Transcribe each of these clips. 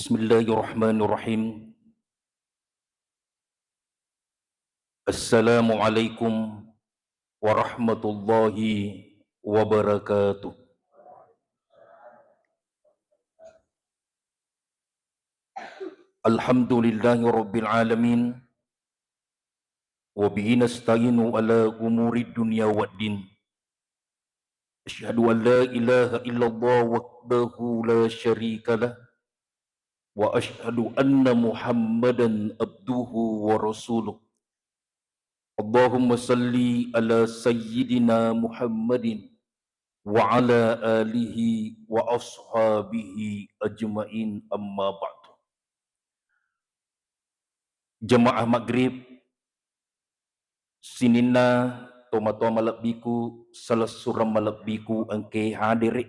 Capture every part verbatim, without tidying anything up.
Bismillahirrahmanirrahim. Assalamualaikum warahmatullahi wabarakatuh. Alhamdulillahi rabbil alamin. Wa bihi nasta'inu ala umuri dunya waddin. Asyhadu an la ilaha illallah wahdahu la syarika lah. Wa asyhadu anna Muhammadan abduhu wa rasuluh. Allahumma salli ala sayyidina Muhammadin wa ala alihi wa ashabihi ajmain, amma ba'du. Jamaah maghrib, sininna tomatoa malebbiku, selessureng malebbiku engke hadere,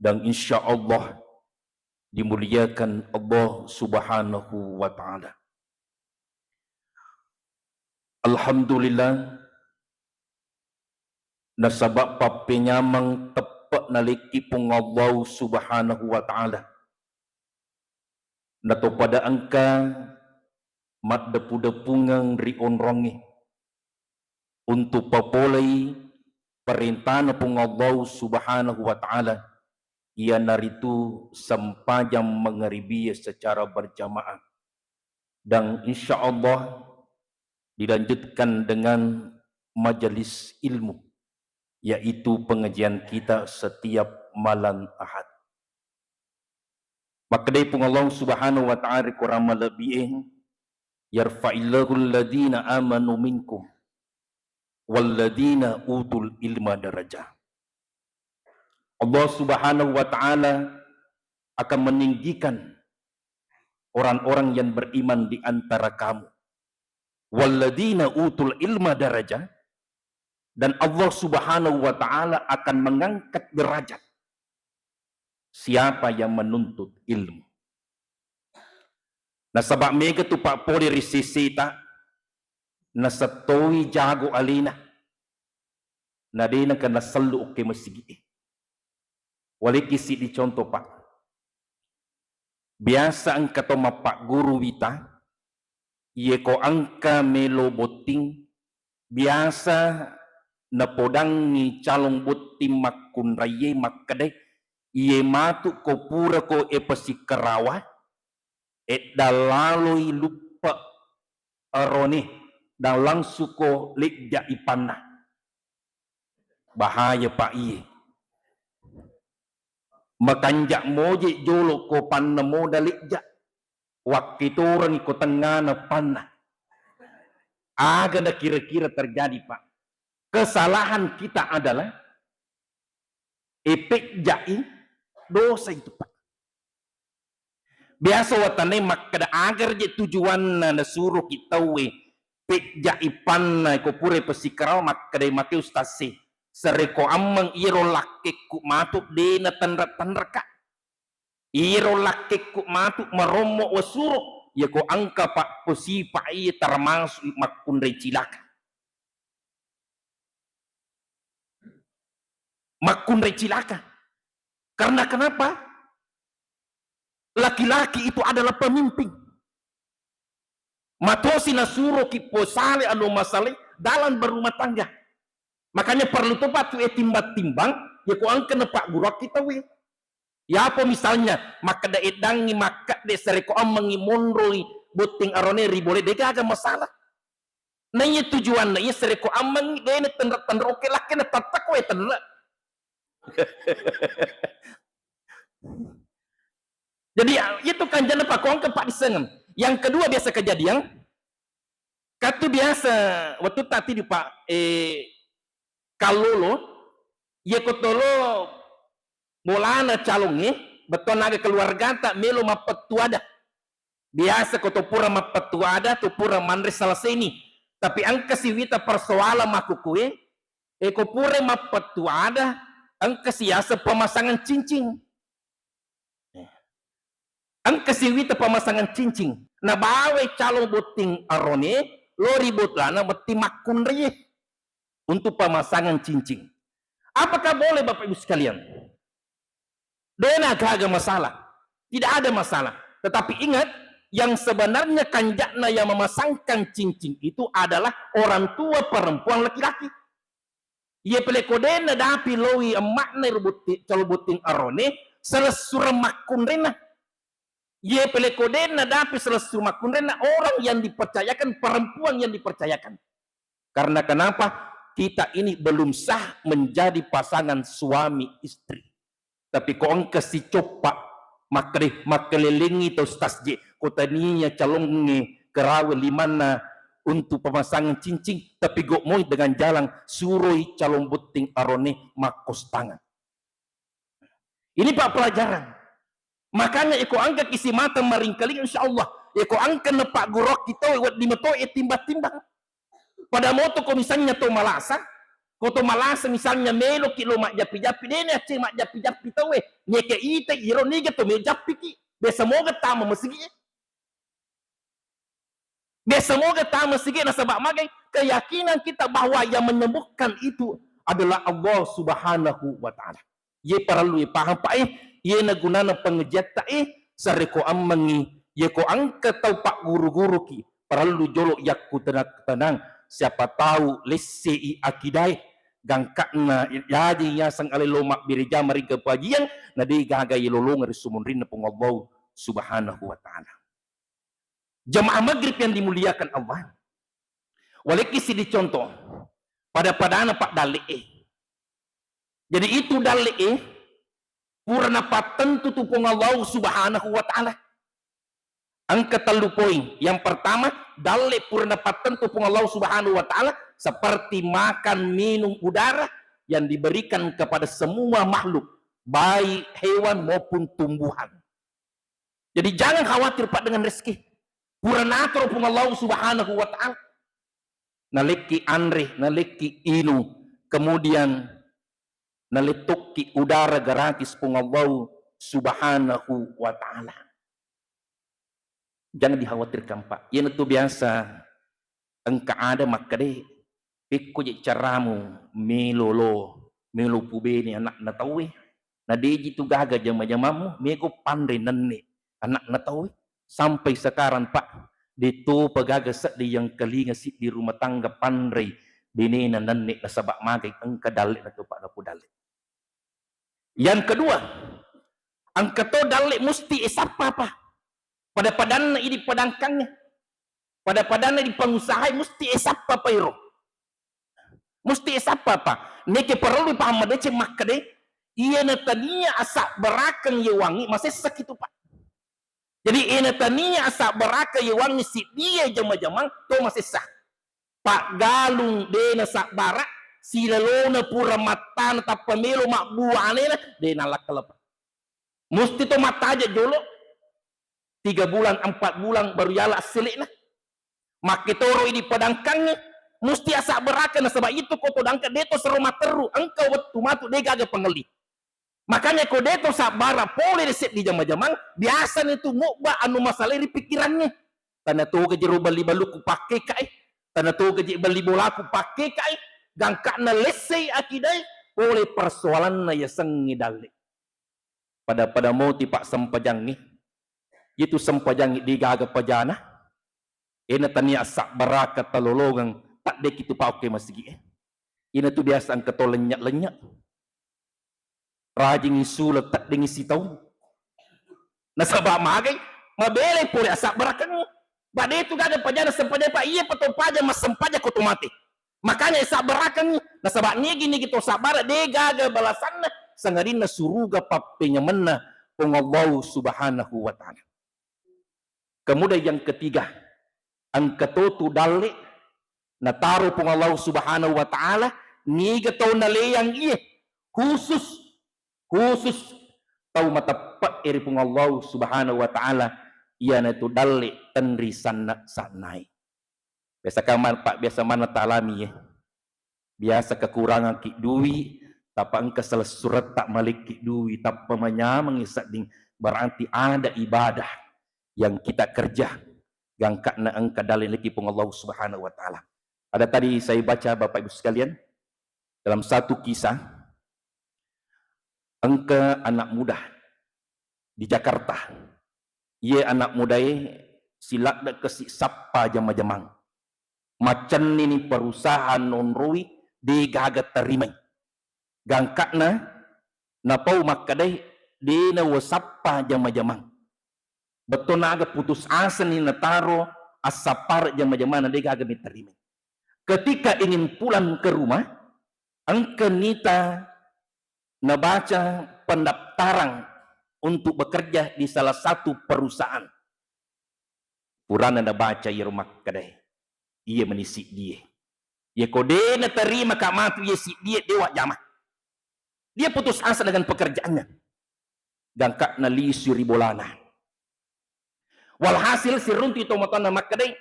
dan insya Allah dimuliakan Allah Subhanahu wa Ta'ala. Alhamdulillah, nasaba pappenyameng teppe nalekki Puang Allah Subhanahu wa Ta'ala. Natopada engka maddepu-depungeng ri onrongnge untuk papolei parentana Puang Allah Subhanahu wa Ta'ala, iyanaritu sempajang mangaribie secara berjamaah. Dan insya Allah dilanjutkan dengan majelis ilmu, yaitu pengajian kita setiap malam Ahad. Makkedai Puang Allah Subhanahu wa Ta'ala ri Quran malebbi'e, "Yarfa'illahu alladhina amanu minkum walladhina utul ilma darajah." Allah Subhanahu wa Ta'ala akan meninggikan orang-orang yang beriman di antara kamu. Walladhina utul ilma darajah, dan Allah Subhanahu wa Ta'ala akan mengangkat derajat siapa yang menuntut ilmu. Nasaba mega tu pappole ri seseta, nasettoi jago alena, na de naka nasellu okke masigi'e. Walekki siddi contoh, Pak. Biasa engka to mappagguru wita, iye ko engka melo botting, biasa napodangngi calong botting makkunraie makkeda, iye matu ko pura ko e pasikarawa, edda laloi luppe erone dan langsung ko lejja ipanna. Bahaya, Pak, iye. Makanja moje jolo ko panna moda lejja. Wakkitorani ko tengngana panna. Aga na kira-kira terjadi, Pak? Kesalahan kita adalah epejja'i dosa itu, Pak. Biasa watanai makkeda, agar je tujuanna nasuroki tauwe pejja'i panna ko pura pasikarawa, makkedai mate ustaz e, sereko ammeng iyaro lakkekku matu de natenre-tenreka. Iyaro lakkekku matu marommo wasuro, yako engka pa posipa iya termasuk makkunrai cilaka. Makkunrai cilaka. Karena kenapa? Laki-laki itu adalah pemimpin. Matosi nasuroki posale anu masale dalam berumah tangga. Makanya perlu topa tu e timbang-timbang, yako engka napagguruakki tauwe. Yapo misalnya makkeda eddangngi makkedde sereko ammengngi monroi botting arone ri bole, degaga masalah. Naiya tujuanna iya sereko ammengngi de natenre-tenre, oke lakke natattakko e tenre. Jadi ya, itu kanjana pakongke Pak disengeng. Yang kedua biasa kejadian, katu biasa waktu tadi Pak, eh, kallolo, iya ko tolo bolana calongnge, bettuanna aga keluargata melo mappettu ada. Biasa ko to pura mappettu ada, to pura manre selesai ni. Tapi engka siwita persoalan makkukue, e ko pura mappettu ada, engka siaseng pemasangan cincin. Engka siwita pemasangan cincin. Nabawai calon botting arone, lo ri bolana botting makkunraie untuk pemasangan cincin. Apakah boleh, Bapak Ibu sekalian? Dena gaga masalah. Tidak ada masalah. Tetapi ingat, yang sebenarnya kanjakna yang memasangkan cincin itu adalah orang tua perempuan laki-laki. Ye pele ko de' nadapi loi emma'na ero botti-, calo botting arone, selessureng makkunrainna. Ye pele ko de' nadapi selessureng makkunrainna orang yang dipercayakan, perempuan yang dipercayakan. Karena kenapa? Kita ini belum sah menjadi pasangan suami istri. Tapi ko engka sicoppa, makkede-, makkelelengi tau stasje, ko tania calongnge kerawe limanna untuk pemasangan cincin, tapi gok moi dengan jalan suroi calon botting arone makkostangan. Ini, Pak, pelajaran. Makanya iko engka ki simata maringkaling, insya Allah. Iko engka na pagguruki tau, wedding mato e timbang-timbang. Pada moto ko misalnya to malasa, ko to malasa misalnya melo ki lo majjapi-japi, de' na acce majjapi-japi tau e. Neke ita iro niga to melo jappiki. Biasa moga tama masigi e. Biasa moga tama sigi nasaba magai keyakinan kita bahwa yang menyembuhkan itu adalah Allah Subhanahu wa Ta'ala. Ye parellu ipaham, Pak, eh, ye nagunana pengajiatta, eh, sareko ammengi, ye ko engka tau pagguru-guruki, parellu jolo yakku tenang-tenang. Siapa tahu lessei akidae, gangka'na yaji yaseng alelo mabbere jama ri kepajian, na de' gaga yelolongeng ri sumunrinna Puang Allah Subhanahu wa Ta'ala. Jamaah maghrib yang dimuliakan Allah. Walekki siddi contoh. Pada-padana, Pak, dalle'e. Jadi itu dalle'e pura napattentu tu Puang Allah Subhanahu wa Ta'ala. Engka tellu poin. Yang pertama, dalle pura napattentu Puang Allah Subhanahu wa Ta'ala seperti makan, minum, udara yang diberikan kepada semua makhluk, baik hewan maupun tumbuhan. Jadi jangan khawatir, Pak, dengan rezeki. Pura natoro Puang Allah Subhanahu wa Ta'ala. Nalekki anre, nalekki inu, kemudian nalettokki udara gratis Puang Allah Subhanahu wa Ta'ala. Jangan dikhawatirkan, Pak. Iyanatu biasa engka ada makkeda, pekko je caramu melo lo, melo pubene anakna tauwe. Na deji tu gaga jama-jamammu, mego panre nenne anakna tauwe. Sampai sekarang, Pak, de topa gaga seddi yang kelinga siddi rumah tangga panrei benena nenne nasaba magai engka dalle na tu, Pak, napu dalle. Yang kedua, engka to dalle musti esappa, Pak. Pada-padanna idi padangkangnge. Pada-padanna idi pangusahai musti esappa, Pak, iro. Musti esappa, Pak. Neke parellu paham madeceng makkeda, iya natania asabbarakeng yewangi masessaki tu, Pak. Jadi, iya natania asabbarakeng yewangi siddie jama-jamang to masessa. Paggalung de nasabbara, silalona pura mattana tappa melo mabbua anena, de nallakka lepa. Musti to mattaja jolo, tiga bulan, empat bulan baru yala assele'na. Makketoro idi padangkangnge, musti asabbarakeng nasaba itu ko to dangka de to sero matteru, engka wettu matu de gaga pangelli. Makanya ko de to sabbara pole ri seddi jama-jamang, biasani tu ngobba anu masalai ri pikirangnge. Tana toga jero belli balukku pakkekae, tana toga je belli bolaku pakkekae, gangkana lessei akidae, pole persoalanna yasengnge dalle. Pada-pada moti, Pak, sempajangnge. Itu sempajangnge de gaga pajana. Ena tania sabbaraka talolongeng, taddeki tu, Pak, okke masigi e. Ina tu biasa engka to lenya-lenya. Rajingi sula, teddengi sitau. Nasaba magai, mabelai pole asabbarakeng. Ba de tu gaga pajana sempajang, Pak, iya pa to paja massempajang ko to mate. Makanya sabbarakengngi, nasaba nigi-nigi to sabbara de gaga balasanna, sangadinna suruga pappenyamenna Puang Allah Subhanahu wa Ta'ala. Kemudian yang ketiga, engka to tu dalle nataro Puang Allah Subhanahu wa Ta'ala, niga tau naleang iye, khusus, khusus tau mateppe ri Puang Allah Subhanahu wa Ta'ala, iyanatu dalle tenri sanna-sannai. Biasa kaman, Pak, biasa maneng talami, ya. Biasa kekurangan ki dui, tappa engka selessuretta malekki dui, tappa manyameng sedding, berarti ada ibadah yang kita kerja, gangkana engka dalle leki Puang Allah Subhanahu wa Ta'ala. Ada tadi saya baca, Bapak Ibu sekalian, dalam satu kisah, engka anak muda di Jakarta. Iye anak mudae siladde' kasi' sappa jama-jamang. Macennini perusahaan nonroi, de' gaga tarimai. Gangka'na napau makkedai, de' na wasappa jama-jamang. Bettuanna aga putus asani nataro assappara jama-jamana, de' gaga mitarimai. Ketika ingin pulang ke rumah, engka nita nabaca pendaftaran untuk bekerja di salah satu perusahaan. Purana nabaca iyaro makkedae, iya meni siddie. Yako de' natarima ka' matu iya siddie, de' wajama. Dia putus asa dengan pekerjaannya. Gangka'na lisu ri bolana. Walhasil siruntu tomatoanna makkedai,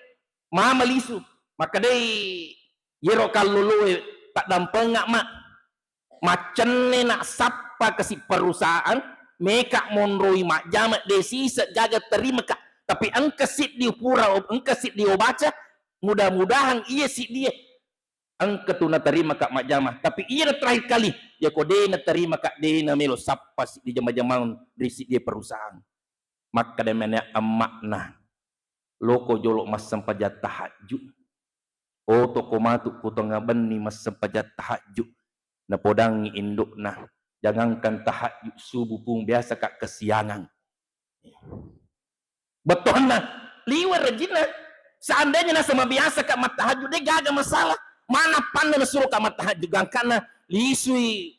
mama lisu. Makkedai, yero kalloloe taddampenga ma'. Maccenne na' sappa kasi' perusahaan, meka' monroi majjama, de' sise' gaga tarima ka'. Tapi engka siddi pura, engka siddi obaca, mudah-mudahan iya siddie engka tu natarima ka' majjama. Tapi iya na terakhir kali, yako de' natarima ka', de' namelo sappa siddi jama-jamang ri siddie perusahaan. Makkeda mene emma'na, loko jolo' massempajang tahajju. Otoko matu ku tengnga benni massempajang tahajju. Napodangngi indo'na, jangankan tahajju subuh pung, biasa ka' kesiangan. Bettuanna, liwe' rejinna. Seandainya nasaba biasa ka' mattahajju, de' gaga masalah. Mana panna nasuro ka' mattahajju, gangkana lisui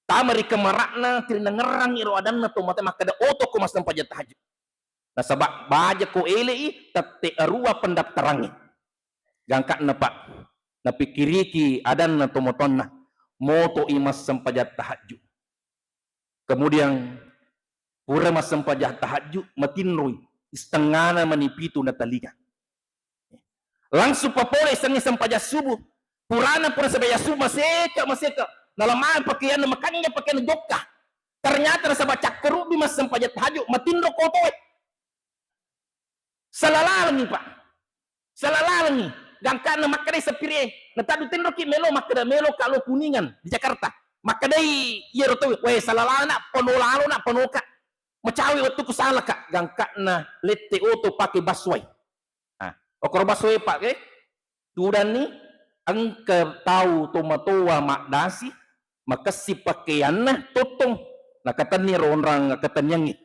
tama ri kamara'na, tirinangerrangngi ro adanna tomatoa makkeda, otoko massempajang tahajju. Nasaba baja ko ele'i, tette' arua pendaftarangnge. Gangka'na, Pak, napikkiriki adanna tomatoanna, moto'i massempajang tahajju. Kemudian pura massempajang tahajju, matinroi, setengana mani pitu natalinga. Langsung papole sengnge sempajang subuh. Purana pura sempajang subuh, maseka', maseka'. Nalamai pakaianna, makanja pakaianna, jokka. Ternyata nasaba cakkarubbi massempajang tahajju, matinro kotoe. Salalalengngi, Pak. Salalalengngi. Gangkana makkedai sepirie, nataddu tenroki melo, makkeda melo ka' lo Kuningan di Jakarta. Makkedai iyaro tau, "Wae, salalana, pano lalona, panoka'. Macawe wettuku, salaka'." Gangkana lette oto pake busway. Ah, okoro busway, Pak, ke? Tudanni, engka tau tomatoa maddasi, makessing pakaianna, tottong, nakatenni ro onrang akatenniangnge.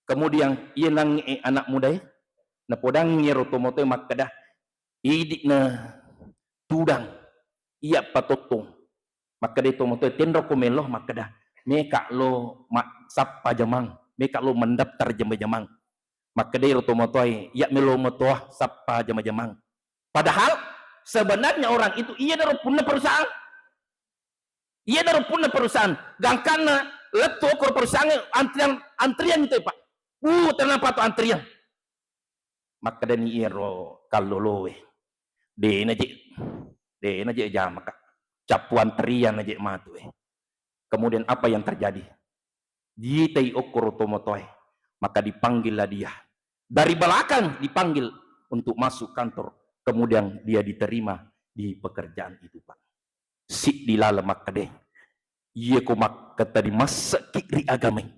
Kemudian, iya nangnge anak mudae, napodangngi ro tomatoe makkeda, "Idi'na tudang, iya patottong." Makkeda tomatoe, "Tenroko melo," makkeda, "Meka' lo ma-, sappa jamang, meka' lo mendaftar jama-jamang." Makkeda ro tomatoe, "Iya melo matoa sappa jama-jamang." Padahal sebenarnya orang itu, iyanaro punna perusahaan. Iyanaro punna perusahaan. Gangkanna lettu okoro perusahaan antrian, antrian itu, Pak. Uh, tenapa tu antrian. Makkedani iyaro kalloloe, "De'na je, de'na je jamaka. Cappu antrian aja matu, eh." Kemudian apa yang terjadi? Diitai okkoro tomatoae, maka dipanggillah dia. Dari belakang dipanggil untuk masuk kantor. Kemudian dia diterima di pekerjaan itu, Pak. Siddi laleng makkeda, iyako makkeda dimassekki ri agamai,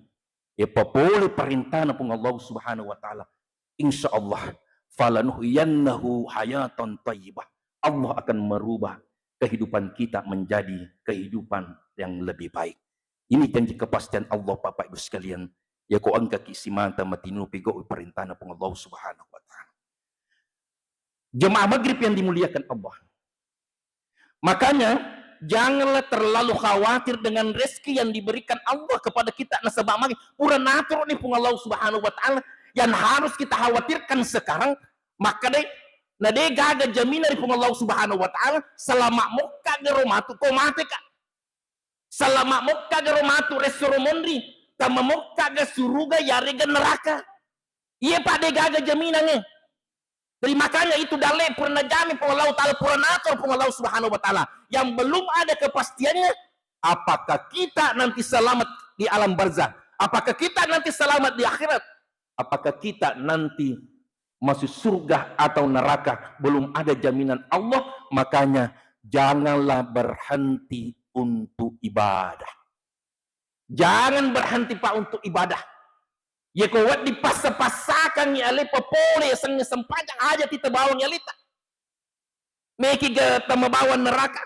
ipapole parentana Puang Allah Subhanahu wa Ta'ala, insya Allah, "Falanuhyiyannahu hayatan thayyibah." Allah akan merubah kehidupan kita menjadi kehidupan yang lebih baik. Ini janji kepastian Allah, Bapak Ibu sekalian. Yako engkaki simata matinu pegau parentana Puang Allah Subhanahu wa Ta'ala. Jemaah maghrib yang dimuliakan Allah. Makanya, janganlah terlalu khawatir dengan rezeki yang diberikan Allah kepada kita. Nasaba magi pura natur ni Puang Allah Subhanahu wa Ta'ala. Yang harus kita khawatirkan sekarang, maka deh, na de gaga jaminan ni Puang Allah Subhanahu wa Ta'ala, selama mokka gero matu ko mate ka. Salama mokka gero matu ressoro monri, tama mokka ga suruga yarega neraka. Iya, Pak, de gaga jaminangnge. Jadi makanya itu dalle pura najami Puang Allah Ta'ala, pura natur Puang Allah Subhanahu wa Ta'ala. Yang belum ada kepastiannya, apakah kita nanti selamat di alam barzah? Apakah kita nanti selamat di akhirat? Apakah kita nanti masuk surga atau neraka? Belum ada jaminan Allah, makanya janganlah berhenti untuk ibadah. Jangan berhenti, Pak, untuk ibadah. Yako wedding passa-passakangngi ale papole yasengnge sempajang, aja titabawangngi aleta. Meki ga tama bawang neraka.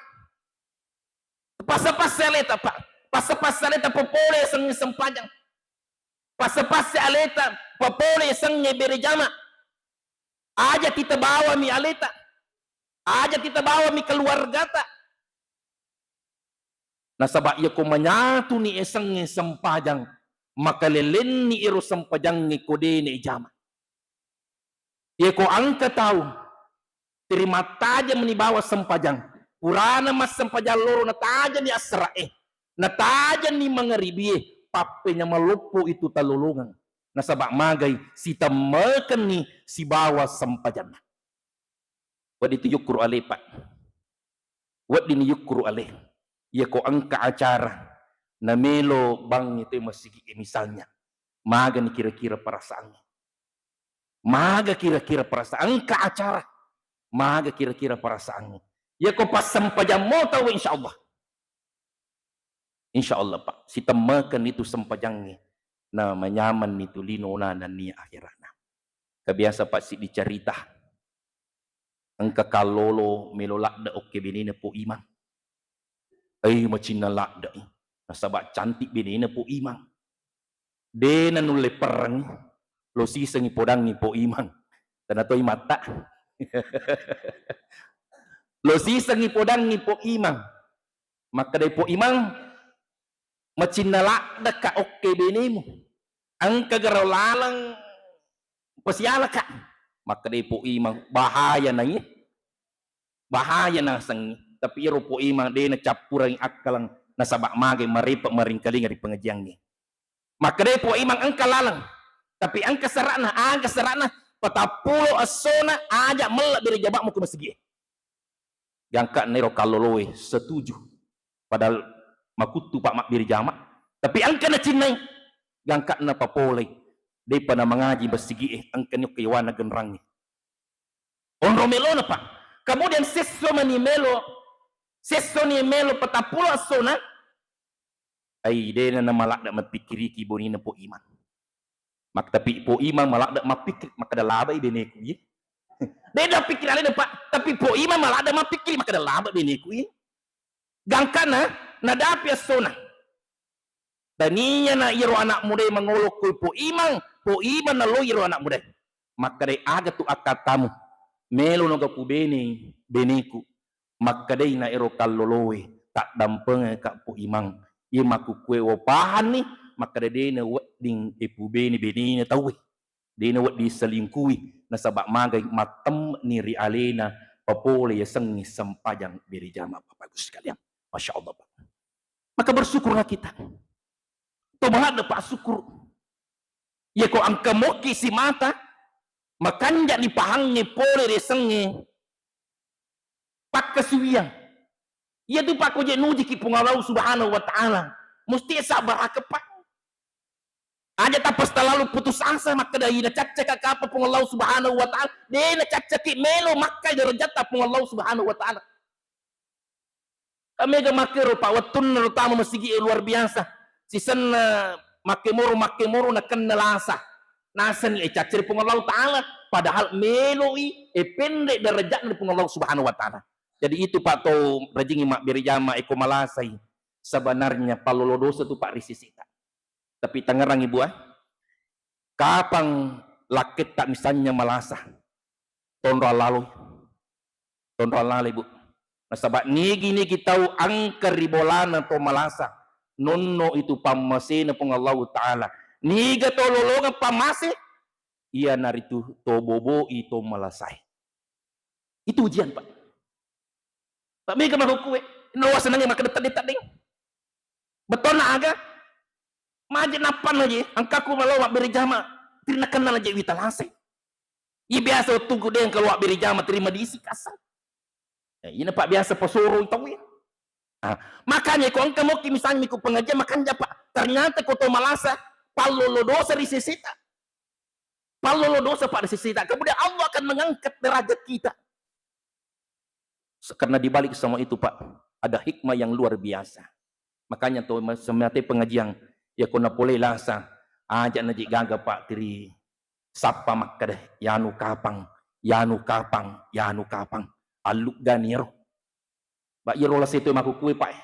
Passa-passa aleta, Pak. Passa-passa aleta papole yasengnge sempajang. Passa-passa aleta papole yasengnge bere jama. Aja titabawami aleta. Aja titabawami keluargata. Nasaba yako manyatuni yasengnge sempajang, makalelenni ero sempajangnge ko de naijama. Yako engka tau teri mattajeng meni bawang sempajang, purana massempajang loro natajenni assara'e, natajenni mangaribie, pappenyameng loppo itu talolongeng. Nasaba magai, sitemmekenni sibawa sempajanna. Wedding tu yukkuru ale, Pak. Wedding yukkuru ale. Yako engka acara namelo bangngi te masigi, misalnya, magani kira-kira perasaannya? Maga kira-kira perasaan, engka acara, maga kira-kira perasaannya? Yako passempajammo tau, insya Allah. Insya Allah, Pak, sitemmeken itu sempajangnge, na manyaman itu lino na nennia akhiratna. Kebiasa, Pak, siddi cerita. Engka kallolo melo ladde okke benena Po Imang. Ei, macinna ladde i. Nasaba cantik benena Po Imang. De nanulle perreng, lo sisengi podangi Po Imang. Tena toi matta. Lo sisengi podangi Po Imang. Makkeda Po Imang, macinna laddeka okke benemu. Engka garo laleng pasialaka. Makkeda Po Imang, bahaya nangi. Bahaya nasengngi. Tapi ero Po Imang de nacappurangi akkaleng, nasaba magai marepe maringkalinga ri pengajiangnge. Makkeda Po Imang, engka laleng, tapi engka sera'na. Aga sera'na? Patappulo essona aja melle bere jama'mu ke masigi. Gangkanna ero kalloloe setuju. Padahal makuttu, Pak, mabbere jama. Tapi engka nacinnai. Gangkanna papolei. Depa namangaji masigi e, engkani okko yawana genrangnge. Onro melona, Pak. Kemudian sesso mani melo, sesso ni melo patappulo essona. Ai, dena namaladde mappikkiriki bonina Po Imang. Mak-, tapi Po Imang maladde mappikkiri, makkeda labai beneku iye. Dena pikkiri alena, Pak, tapi Po Imang maladde mappikkiri, makkeda labai beneku iye. Gangkana nadapi essona. Tania na iyaro anak mudae mangolo koi Po Imang, Po Imang naloi iyaro anak mudae. Makkedai, aga tu akkattamu? Melo noga pubene beneku. Makkedai na ero kalloloe, taddampengeka Po Imang. Iye makkukue wapahanni, makkeda dena wedding epubene benena tauwe. Dena wedding selingkuhi, nasaba magai mattemme'ni ri alena papole yasengnge sempajang bere jama, Bapak Ibu sekalian. Masya Allah, Pak. Maka bersyukurlah kita. Tobaladde, Pak, syukur. Yako engka mokki simata, makanjani pahangnge pole riasengnge pakkasiwiang. Iyatu, Pak, ko je nujiki Puang Allah Subhanahu wa Ta'ala, musti sabarake, Pak. Aja tappa terlalu putus asa, makkeda ina caccaka kapa Puang Allah Subhanahu wa Ta'ala, de nacaccaki, melo makkai darajatta Puang Allah Subhanahu wa Ta'ala. Mega makkero, Pak, wettunna ro tama masigi e luar biasa. Sisenna makkemoro, makkemoro nakenna lasa. Nasani e caccere Puang Allah Ta'ala, padahal meloi e pendek derajatna ri Puang Allah Subhanahu wa Ta'ala. Jadi itu, Pak, to rajingi mabbere jama e ko malasai. Sebenarnya pallolo dosa tu, Pak, ri sisita. Tapi tangerang, Ibu, ah. Kapang lakketta misalnya malasa? Tonro allaloi. Tonro allaloi, Bu. Nasaba nigi-nigi tau engka ri bolana to malasa, nonno itu pammasena Puang Allahu Ta'ala. Niga to lolongeng pammase? Iyanaritu to boboi to malasae. Itu ujian, Pak. Pak, mega mahukkue, nawa senengnge makkeda teddeng-teddeng. Betonna aga? Maje nappanna je, engkaku malo mabbere jama, teri nakennana je wita lasai. Iya biasa wettuku de engka lo mabbere jama, teri madisi kasang. Eh, ina, Pak, biasa pasoro tau ya. Ah, makanya ko engka mokki misalnya ku pengajian, makanja, Pak, ternyata ko to malasa, pallolo dosa ri seseta. Pallolo dosa, Pak, ri seseta. Kemudian Allah akan mengangkat derajat kita. Se-, karena di balik semua itu, Pak, ada hikmah yang luar biasa. Makanya to, ma-, semate pengajian, ya, ko napolei lasa, Aja' naji gaga, Pak, tiri sappa makkeda, "Yanu kapang, yanu kapang, yanu kapang." Alluggani ero. Ba iyaro lase to makkukue, Pak, e.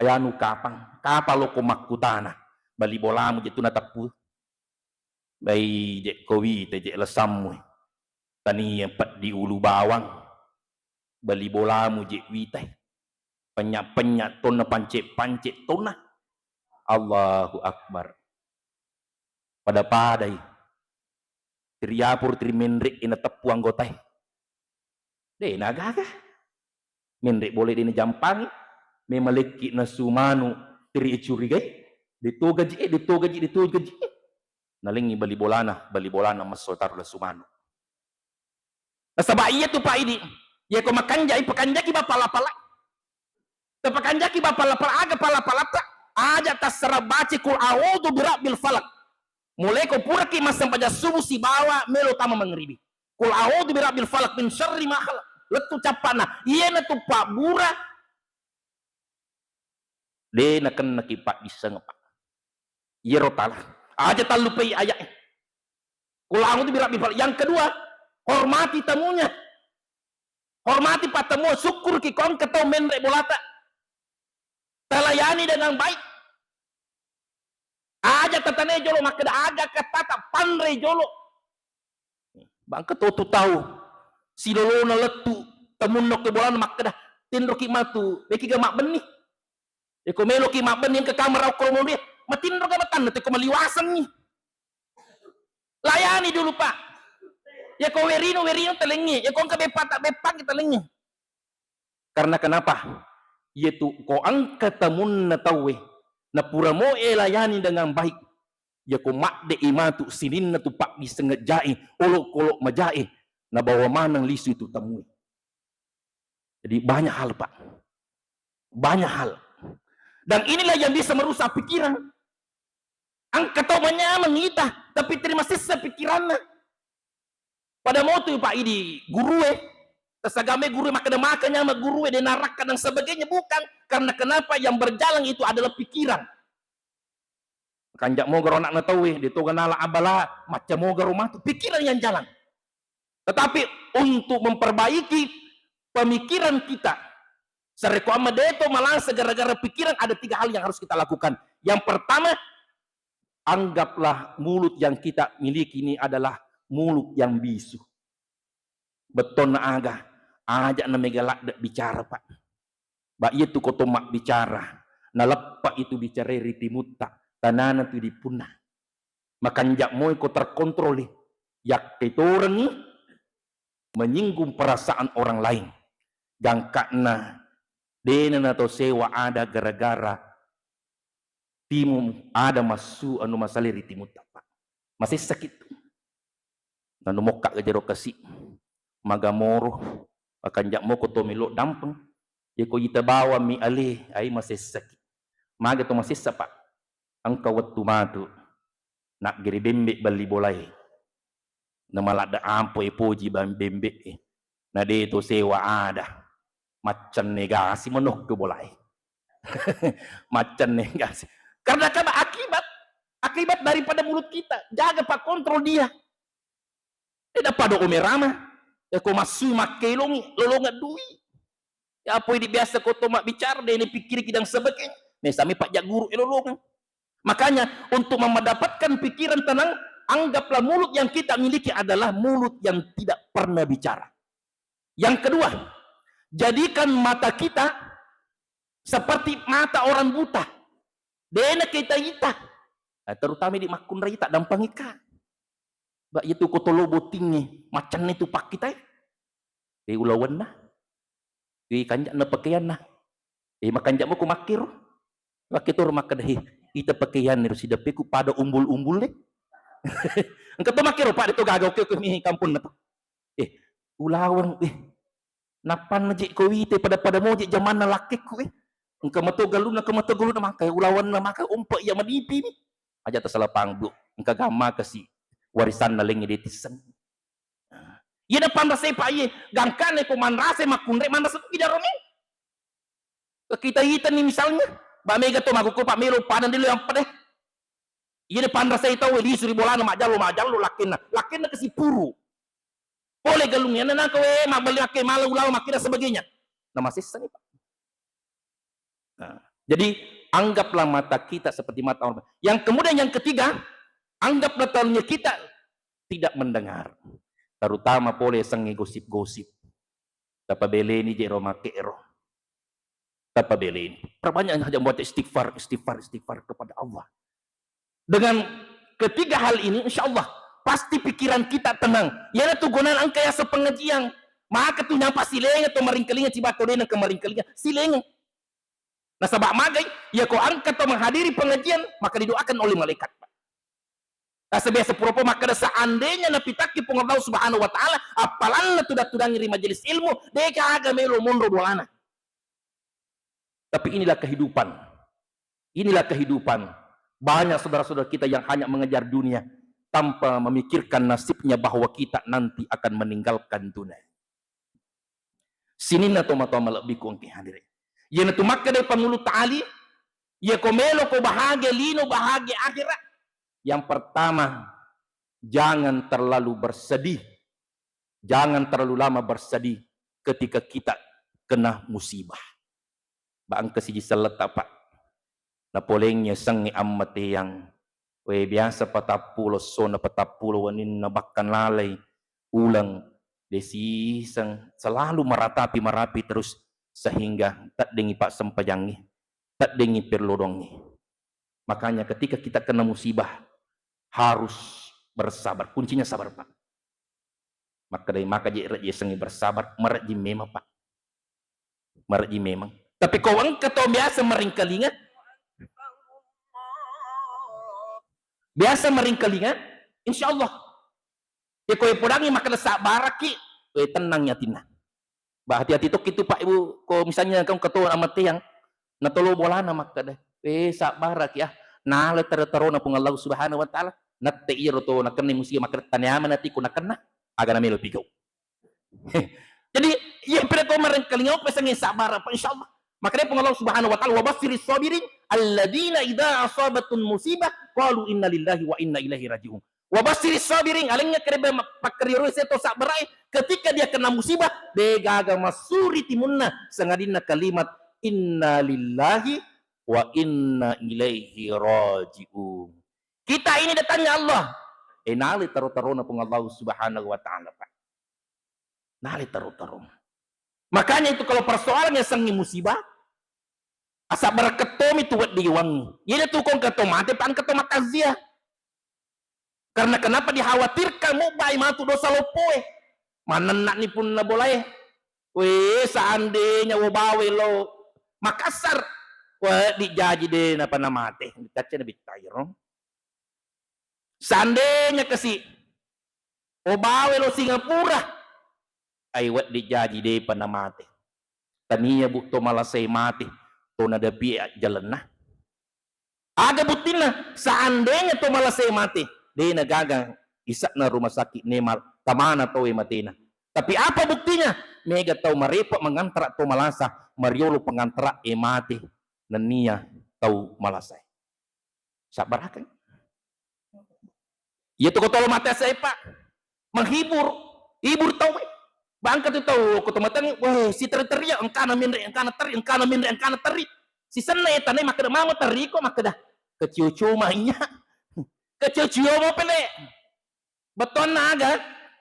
"Yanu kapang, kapang loko makkutana, bali bolamu je tu nateppu." Bai je' ko wita je' lasammu. Tania peddi ulu bawang, bali bolamu je' witai. Penya'-penya' tonna, pance'-pance' tonna. Allahu Akbar. Pada-padai. Tiri apur, tiri menre' e nateppu anggotae. De' nagaga. Menre' bole de' najampangi. Memalekki nasu manu tiri e curigai. De' to gaji e, de' to gaji, de' to gaji e. Nalengngi bali bolana, bali bolana masso taro nasu manu. Nasaba' iya tu, Pak, idi, iya ko makanjai, pakanjaki bapala-pala. Tapakanjaki bapala-pala, aga pala-palata? Aja' tassara baca Qul a'udzu birabbil falaq. Mulai ko puraki massempajang subuh sibawa melo tama mangribi. Qul a'udzu birabbil falaq min syarri ma khalaq. Lettu cappa'na. Iyana tu pabbura de' nakennaki paddissengeng, Pak. Iyaro tala. Aja' tallupai aya'e. Qul a'udzu birabbil falaq. Yang kedua, hormati tamunya. Hormati patemu, sukkuruki ko engka tau menre' bolata. Talayani dengan baik. Aja' tatane jolo makkeda, "Aga kattata, panrei jolo." Bangka to tu tau silolona lettu tamunna ko bolana makkeda, "Tinroki matu, meki ga mabbenni." Eko meloki mabbenni engka kamera okko monri, matinro ga matanna teko maliwasengngi. Layani dulu, Pak. Ya ko werino, werino talengngi. Ya ko engka beppa ta, beppa talengngi. Karena kenapa? Iyatu ko engka tamunna tauwe, napura moe layani dengan baik, yako madde'i matu sininna tu paddisengeng jae, olokolo majae, nabawa maneng lisu itu tamue. Jadi banyak hal, Pak. Banyak hal. Dan inilah yang bisa merusak pikiran. Engka tau manyameng ita, tapi terima sessa pikiranna. Pada motu, Pak, idi gurue, tasagame gurue makkeda maka nyameng gurue, de narakka dan sebagainya, bukan. Karena kenapa? Yang berjalan itu adalah pikiran. Kanja' mogaro ana'na tauwe, de toga nala abala, macca mogaro matu, pikiran yang jalan. Tetapi untuk memperbaiki pemikiran kita, sarekko amma deto malasa gara-gara pikiran, ada tiga hal yang harus kita lakukan. Yang pertama, anggaplah mulut yang kita miliki ini adalah mulut yang bisu. Bettonna aga, aja' na mega ladde' bicara, Pak. Ba iyatu ko to mabbicara, naleppa itu bicarae ri timutta, tanana tu dipunna. Makanja' moi ko terkontroli, yakketorengngi menyinggung perasaan orang lain. Gangka'na dena nato sewa ada gara-gara timu ada massu anu masale ri timutta, Pak. Masessaki tu. Nanu mokka ga jero kasi. Magamoro, makanja' moko to melo dampeng. Yako ita bawang mi ale, ai masessaki. Maga to masessa, Pak. Engka wettu matu. Naggere bembe' balli bolae. Namaladde' ampo e poji bang bembe' e. Na de to sewa ada. Maccenne gasi mano ke bolae. Maccenne gasi. Karena kan akibat, akibat daripada mulut kita. Jaga, Pak, kontrol dia. Tidak pada umerama. Ya ko massui makkelongi, lolongeng dui. Ya apa ini biasa ko to mabbicara, de ni pikkiriki dan sebagainya. Mesami Pak Jaguru, eh, lolongeng. Makanya, untuk mendapatkan pikiran tenang, anggaplah mulut yang kita miliki adalah mulut yang tidak pernah bicara. Yang kedua, jadikan mata kita seperti mata orang buta. Dena kita ita. Nah, terutama di makkunrai ta dampang ika. Ba, itu ko tolo botingnge, macanne tu pakkitai. Eh, ulawenna. Eh, kanja'na pakaianna. Eh, makanja'mo ko makkero. Makketoro makkeda, "He, ita pakaianna ro sideppeku pada umbul-umbul deh." Engka to makkero, Pak, de to gaga, oke, oke, mi kampung na to. Eh, ulaweng, eh. Nappanna je ko wite pada-pada moje jamanna lakkekku, eh. Engka meto galunna, engka meto galunna, maka ulawenna maka umpe iya madipi ni. Aja tasala pangbu, engka gamma kasi warisanna lengnge de tisseng. Iya na panrasai, Pak, iye, gangkanna ko manrasai makkunrai manrasa tu idaro ni. Kita itani misalnya, ba mega to makkukku, Pak, melo padang dilo yang pede. Iya de panrasai tau, lisu ri bolana, majjallo, majjallo lakkenna. Lakkenna kasi puru. Pole galung, iya nangka we, mabbali makke mala ulawa makke dan sebagainya. Na masessani, Pak. Nah, jadi anggaplah mata kita seperti mata orang. Yang kemudian yang ketiga, anggaplah telinga kita tidak mendengar. Terutama pole sengnge gosip-gosip. Tapabeleni je ro makke ro. Tapabeleni. Perbanyak saja membaca istighfar, istighfar, istighfar kepada Allah. Dengan ketiga hal ini, insya Allah pasti pikiran kita tenang. Iyanatu gunana engka yaseng pengajian. Maka tu nyampa silenga to maringkalinga, ciba to dena ke maringkalinga, silenga. Nasaba magai, iya ko engka to menghadiri pengajian, maka didoakan oleh malaikat. Biasa-biasa pura-pura makkeda, seandainya napitakki Puang Allah Subhanahu wa Ta'ala, appalanna tudang-tudangi ri majelis ilmu, de gaga melo monro bolana. Tapi inilah kehidupan. Inilah kehidupan. Banyak saudara-saudara kita yang hanya mengejar dunia tanpa memikirkan nasibnya bahwa kita nanti akan meninggalkan dunia. Sininna tomatoa malebbiku engke hadire. Iyanatu makkeda Pangulu Ta'ali, iya ko melo ko bahagia lino, bahagia akhirat. Yang pertama, jangan terlalu bersedih. Jangan terlalu lama bersedih ketika kita kena musibah. Ba engka siji selletta, Pak. Napoleng yasengnge ammateang. We, biasa patappulo essona, patappulo weninna, bahkan lalai uleng, de siseng, selalu meratapi, merapi terus, sehingga teddengi passempajangnge, teddengi perlodongnge. Makanya ketika kita kena musibah, harus bersabar. Kuncinya sabar, Pak. Makkedai maka je, je sengi bersabar, marejjing memang, Pak. Marejjing memang. Tapi ko engka to biasa maringkalinga, biasa maringkalinga, insya Allah. Ya ko podangi makkeda sabbaraki, we, tenang atinna. Ba, hati-hati tokki tu, Pak, Ibu, ko misalnya engka to amateang, natolo bolana makkeda, we, sabbaraki, ah, nala taro-tarona Puang Allah Subhanahu wa Ta'ala, natte iyaro to nakenna musibah makkeda, taniama natiku nakenna, aga namelo pigau. Jadi, iya pada to maringkalinga, pesangnge sabbar, Pak, insya Allah. Makanya Puang Allah Subhanahu wa Ta'ala, "Wa basyiris sabirin, alladzina idza asabathum musibah, qalu inna lillahi wa inna ilaihi raji'un." Wa basyiris sabirin, alengnge kerebe pakkeriro se to sabbarae, ketika dia kena musibah, de gaga massuri timunna, sangadinna kalimat, "Inna lillahi wa inna ilaihi raji'un." Kita ini datangnya Allah. Eh, nale taro-tarona Puang Allah Subhanahu wa Ta'ala, Pak. Nale taro-taro. Makanya itu kalau persoalan yasengnge musibah, asabbarakeng tomi tu wedding wangi. Iya tu ko engka to mate, pa engka to matakziah. Karena kenapa dikhawatirkan mubbai matu dosa loppoe? Manenna'ni punna bolae. We, seandainya wo bawe lo Makassar, wedding jaji de napa namate. Dicacce Nabitta iyaro. Seandainya kasi, o bawe lo Singapura, ai wedding jaji depa namate. Tania, Bu, to malasai mate, to nadapie ajjalenna. Aga buttinna? Seandainya to malasai mate, de nagaga isa'na rumah sakit nemal, kamana tauwe matena. Tapi apa buktinya? Mega tau marepa mengantara to malasa, mariolo pengantara e mate, nennia tau malasai. Sabbarakeng. Iya tu ko tolo mate sai, Pak. Menghibur, hibur tau, eh. Bangka tu tau ko to mateng, weh, si teri-teri ya, engkana menre, engkana teri, engkana menre, engkana teri. Si senna ya tanai makkeda, "Mamo teri ko?" Makkeda, "Kecio-cio mainya." Kecio-cio mo pele. Bettuanna aga?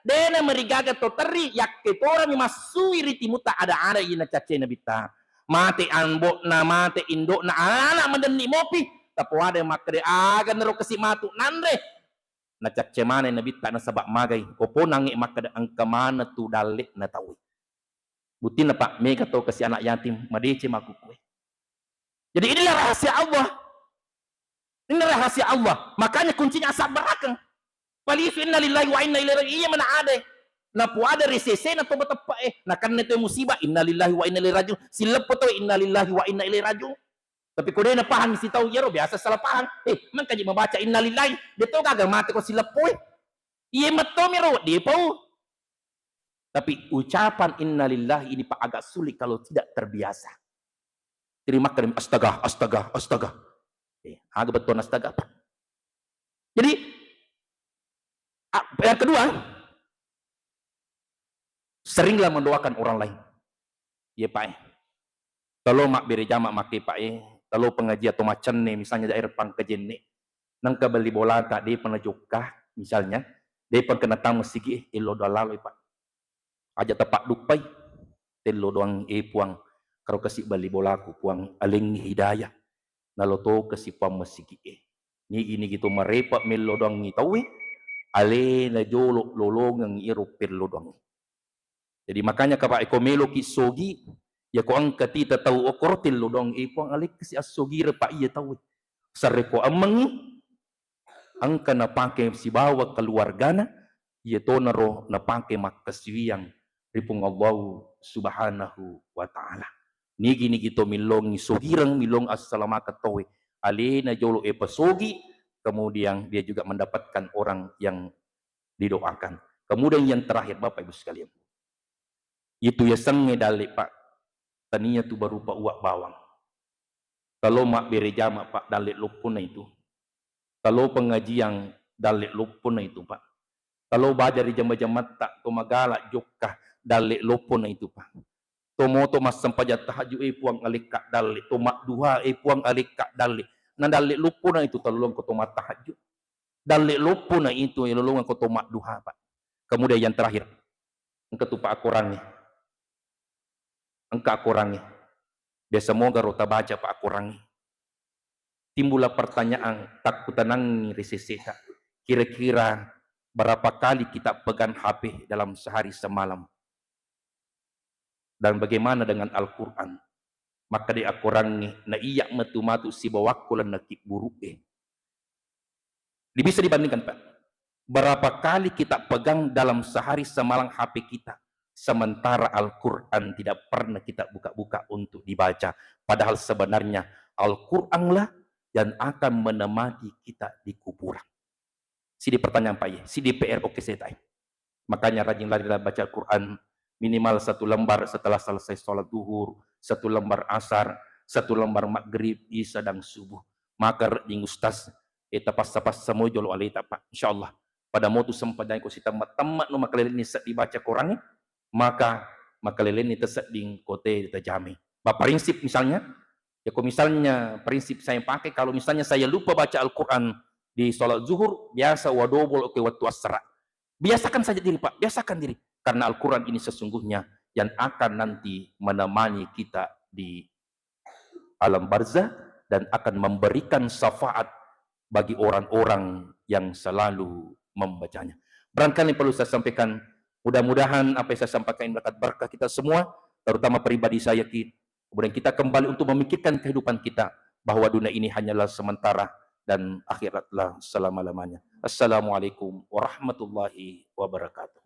Dena merigaga to teri, yakke torami massui ri timuta ada-ada ina cacce Nabitta. Mate ambo'na, mate indo'na, anak madenni mopi. Tapoada makkeda, "Aga naro kasi matu nanre?" Nacacce maneng Nabitta nasaba magai. Ko ponangnge makkeda, "Engka maneng tu dalle'na tauwe." Buttinna, Pak, mega to kasi anak yatim, madeceng makkukue. Jadi inilah rahasia Allah. Ini rahasia Allah. Makanya kuncinya asabbarakeng. Palisu inna lillahi wa inna ilaihi raji'un. Iya mana ada. Napuada ri sesena to bateppa e. Nakenna to musibah, inna lillahi wa inna ilaihi raji'un. Sileppo to, inna lillahi wa inna ilaihi raji'un. Tapi ko de napahang sitau iyaro, biasa salah pahang. Eh, mengkaji mabaca inna lillahi. De to gaga mate ko sileppo e. Iya metto miro, de pau. Tapi ucapan innalillahi ini, Pak, agak sulit kalau tidak terbiasa. Jadi makkeda, "Astaga, astaga, astaga." Eh, aga bettuanna astaga, Pak? Jadi, a-, yang kedua, seringlah mendoakan orang lain. Iya, Pak, eh. Telo mabbere jama makke, Pak, eh. Telo pengajian atau macenne, misalnya daerah Pangkajenne. Nengka bali bolata, depa najokka, misalnya, depa kena tama sigi, eh, ello doang lalo, Pak. Aja tapadduppai, tello doang, eh, Puang, karo kasi bali bolaku, Puang, alengngi hidayah, nalo to kasi, Puang, masigi'e. Nigi-nigi to marepa mello doangngi tauwe, alena jolo lolongeng iro pello doangngi. Jadi makanya, Pak, eko meloki sogi, yako engka tita tau okoro tello doang, eh, Puang, alekka si assogire, Pak, iya tauwe. Sareko ammengi, engka napake sibawa keluargana, iyatonaro napake makkasiwiang ri Puang Allahu Subhanahu wa Ta'ala. Nigi-nigi to millongi sogireng, millong assalamakeng tauwe, alena jolo epa sogi, kemudian dia juga mendapatkan orang yang didoakan. Kemudian yang terakhir, Bapak Ibu sekalian, itu yasengnge dalle, Pak, tania tu berupa uwa bawang. Talo mabbere jama, Pak, dalle loppona itu. Talo pengajian dalle loppona itu, Pak. Talo baja ri jama-jamatta to magala jokka dalle loppona itu, Pak. To moto massempajang tahajud, eh, Puang, alekka dalle. To madduha, eh, Puang, alekka dalle. Na dalle loppona itu talo lolongko to mattahajud. Dalle loppona itu, eh, lolongko to madduha, Pak. Kemudian yang terakhir, engka tu, Pak, akorangnge. Engka akorangnge. Biasa moga ro tabaca, Pak, akorangnge. Timbullah pertanyaan, takkutanangngi ri seseta. Kira-kira berapa kali kita pegang H P dalam sehari semalam? Dan bagaimana dengan Al-Quran? Makkeda akorangnge, na iya metu matu sibawakku lennaki buru'e. Di-, bisa dibandingkan, Pak. Berapa kali kita pegang dalam sehari semalam H P kita, sementara Al-Quran tidak pernah kita buka-buka untuk dibaca. Padahal sebenarnya Al-Quranlah yang akan menemani kita di kuburan. Sidi pertanyaan, Pak, ya. Sidi P R, oke, saya tanya. Makanya rajin larilah baca Al-Quran, minimal satu lembar setelah selesai sholat duhur, satu lembar asar, satu lembar maghrib, isya, dan subuh. Maka rejing ustaz, eh, tapassa-passa mo jolo aleta, Pak. Insya Allah. Pada motu sempajang ko sitemma-temma no makalelenni seddi baca Quran, maka makalelenni tesedding kote tajame. Ba prinsip misalnya, ya ko misalnya prinsip saya pakai, kalau misalnya saya lupa baca Al-Quran di sholat zuhur, biasa wadobol ke waktu asar. Biasakan saja diri, Pak, biasakan diri. Karena Al-Quran ini sesungguhnya yang akan nanti menemani kita di alam barzah dan akan memberikan syafaat bagi orang-orang yang selalu membacanya. Barangkali perlu saya sampaikan, mudah-mudahan apa yang saya sampaikan ini berkat berkah kita semua, terutama pribadi saya, Ki. Kemudian kita kembali untuk memikirkan kehidupan kita, bahwa dunia ini hanyalah sementara dan akhiratlah selama-lamanya. Assalamualaikum warahmatullahi wabarakatuh.